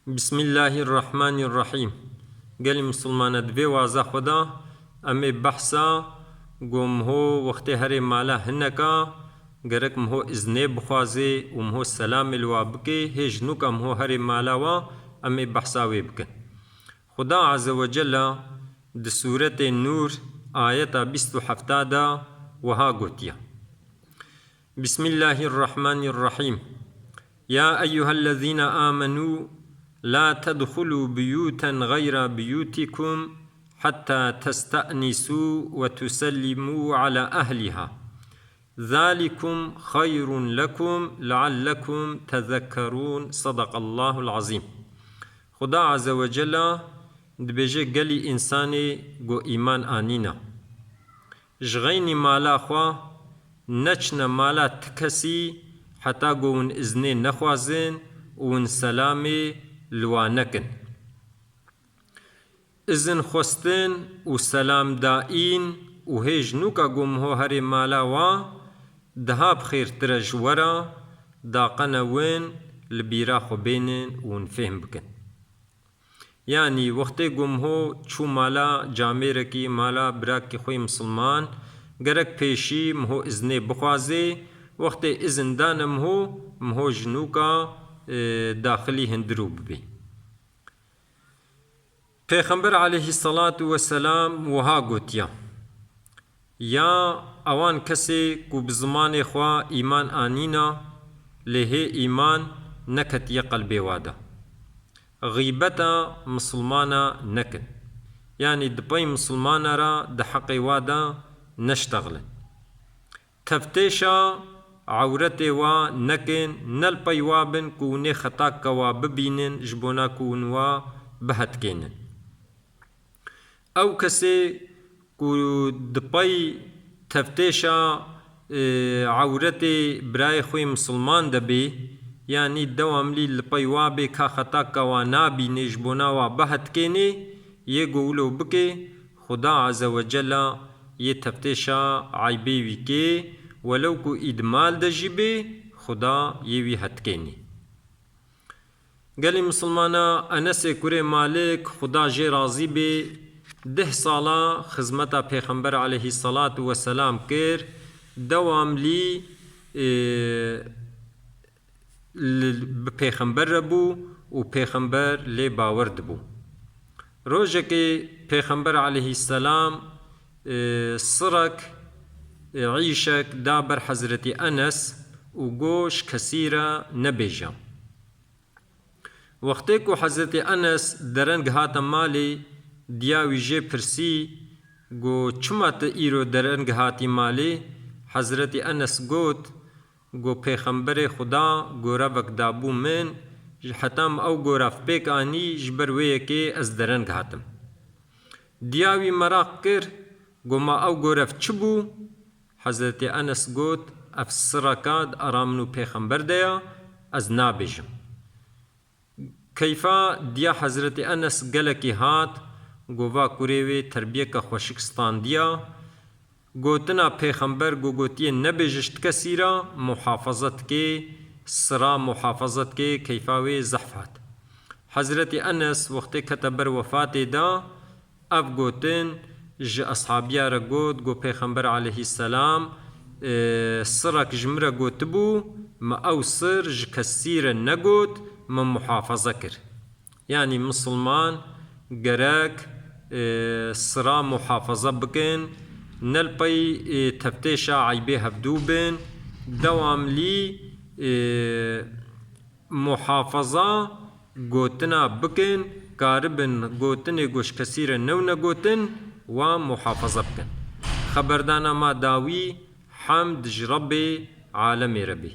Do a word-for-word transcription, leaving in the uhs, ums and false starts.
Bismillahirrahmanirrahîm. Gelî misilmane, di vê waza xwe de em ê behsa ku miho wextê herê mala hineka, gerek miho iznê bixwazê û miho selamê li wa bikê, hê ji nûka miho herê mala wa, em ê behsa wê bikin. Xuda Azze ve Celle di Sûretê Nûr ayeta bîst û heft de wiha gotiye. Bismillahirrahmanirrahîm. Ya eyyuhellezîne âmenû, la tedhulû buyûten gayra buyûtikum hatta teste'nisû ve tusellimû ala ehliha. Zalikum xeyrun lekum leallekum tezekkerûn. Sadakallahul azîm. Xuda Azze ve Celle dibêje, gelî însanê ku îman anîna, ji xeynî mala xwe neçine mala ti kesî heta ku hûn iznê nexwazin û hûn selamê li wa nekin. Izin xwestin û selam daîn û hê ji nûka ku miho herê mala wa, diha bi xêrtir e ji we re, daqene win li bîra xwe bênin û hûn fêhm bikin. Yanî wextê ku miho çû mala camêrekî, mala birakî xwe yê misilman, gerek pêşî miho iznê bixwazê. Wextê izin dane miho, miho ji nûka, e, daxilî hindirû bibê. Pêxember aleyhisselatu vesselam wiha gotiya, ya ewan kesê ku bi zimanê xwe îman anîna, lê hê îman neketiye qelbê wa de, xîbeta misilmana nekin. Yanî di pey misilmana re di heqê wa de neştexilin. Teftêşa ewretê wa nekin, ne li pey wa bin ku hûn ê xetaka wa bibînin, ji bona ku hûn wa bihetkênin. Ew kesê ku di pey teftêşa, e, ewretê birayê xwe yê misilman de bê, yanî dewamlî li pey wa bê ka xetaka wa nabînê, ji bona wa bihetkênê, yê ku wilo bikê, Xuda Azze ve Celle yê teftêşa eybê wî kê, welew ku î di mal de jî bê, Xuda yê wî hetkênê. Gelî misilmana, Enesê kurê Malik, Xuda jê razî bê, deh sala xizmeta Pêxember aleyhisselatu vesselam kir, dewamlî, e, li, bi Pêxember re bû û Pêxember lê bawer dibû. Rojekê Pêxember aleyhisselam, e, sirek, e, îşek da ber Hezretî Enes û got, ji kesî re nebêje. Wextê ku Hezretî Enes dereng hate malê, diya wî jê pirsî, got, çima tu îro dereng hatî malê? Hezretî Enes got, got, Pêxemberê Xuda gorevek dabû min, heta min ew gorev pêk anî, ji ber wê yekê ez dereng hatim. Diya wî meraq kir, got, ma ew gorev çi bû? Hezretî Enes got, ev sireka di ara min û Pêxember de ya, ez nabêjim. Keyfa diya Hezretî Enes gelekî hat, got, va kurê wê terbiyeke xweşik standiya. Gotina Pêxember ku gotiye nebêje ji ti kesî re, muhafaza dike, sira muhafaza dike, keyfa wê zehf hat. Hezretî Enes wextê kete ber wefatê de, ev gotin ji eshabiya re got, got, Pêxember aleyhisselam, e, sirek ji min re gotibû, min ew sir ji kesî re negot, min muhafaza kir. Yanî misilman gerek, e, sira muhafaza bikin, ne li pey, e, teftêşa eybê hevdû bin, dewamlî, e, muhafaza gotina bikin, karibin gotinê ku ji kesî re newne gotin, wa muhafaza bikin. Xeberdana ma dawî, hemd ji Rebbê alemê re bê.